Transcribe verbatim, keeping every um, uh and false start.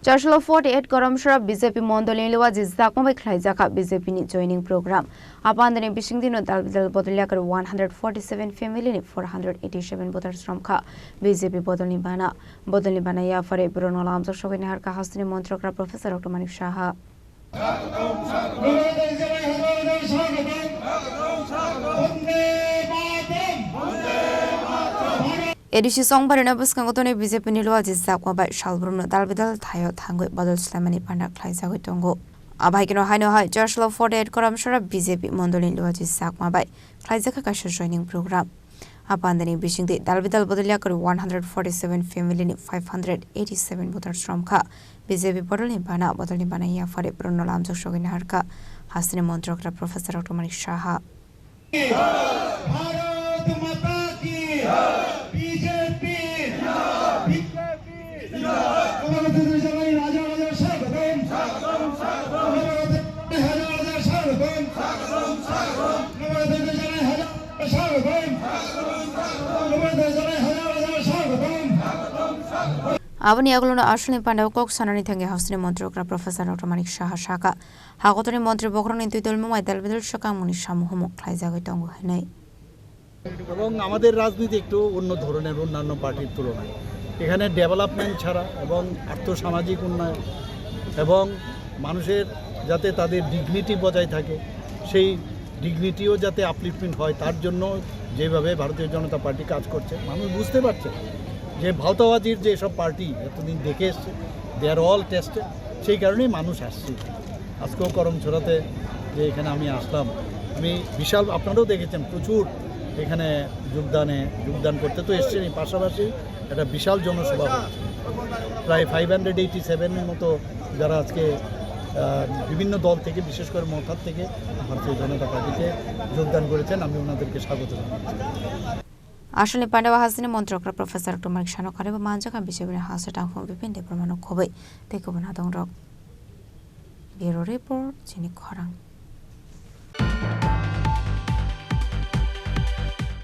Chaslo forty eight Karamsora B J P mondolni luwa jijakma bai khlaijakha B J P ni joining program. Apandani bisingtwi no dal bidal bodol yakar one hundred forty seven family ni four hundred eighty seven voters romkha B J P bodolni bana. Bodolni bana yaphare borokno lamjak sogwi naharkha hasteni montrokra Professor Doctor Manik Saha. A D C songbarino bwskango tonwi B J P ni luwa jijakma bai salbrumno dal bidal thaio thangwi bodol swlaimani panda khlaijagwi tongo. Abaikeno haino hai Chaslo forty eight Karamsora B J P mondolni luwa jijakma bai khlaijakha kaisa joining program. Apandani bisingtwi dal bidal bodol yakar one hundred forty seven family ni five hundred eighty seven voters romkha. B J P bodolni bana, bodolni bana yaphare borokno lamjak sogwi naharkha hasteni montrokra Professor Doctor Manik Saha. Bharat माता की, B J P, B J P, राजा राजा स्वागतम, स्वागतम, स्वागतम, राजा राजा स्वागतम, स्वागतम, स्वागतम। Aboni yagulono aswkni pandao kok sanani thangwi hasteni montrokra Professor Doctor Manik Saha sakha, hakotorni montri bokhorokni twi tolmung bai dal bidal swkangmungni samung humung khlaijagwi tongo hwnwi. এবং আমাদের রাজনীতি একটু অন্য ধরনের অন্যান্য পার্টির তুলনায়। এখানে ডেভেলপমেন্ট ছাড়া এবং আর্থসামাজিক উন্নয়ন এবং মানুষের যাতে তাদের ডিগনিটি বজায় থাকে, সেই ডিগনিটিও যাতে আপলিফটমেন্ট হয়, তার জন্য যেভাবে ভারতীয় জনতা পার্টি কাজ করছে, মানুষ বুঝতে পারছে যে ভাওতাবাজির যে সব পার্টি এতদিন দেখে এসছে, they are all tested, সেই কারণেই মানুষ আসছে। আজকেও করমছড়াতে যে এখানে আমি আসলাম, আমি বিশাল, আপনারাও দেখেছেন, প্রচুর এখানে যোগদানে, যোগদান করতে তো এসছেনই, পাশাপাশি একটা বিশাল জনসভা হচ্ছে। প্রায় ফাইভ হান্ড্রেড এইটি সেভেনের মতো যারা আজকে, আহ, বিভিন্ন দল থেকে, বিশেষ করে মথার থেকে ভারতীয় জনতা পার্টিতে যোগদান করেছেন, আমি ওনাদেরকে স্বাগত জানাচ্ছি। Aswkni pandao hasteni montrokra Professor Doctor Manik Saha no karibo manjakha B J P ni hasteni tangphung Bipin Debbarma no khobwi tei kubun hadongrok. Bureau Report, Chini Khorang.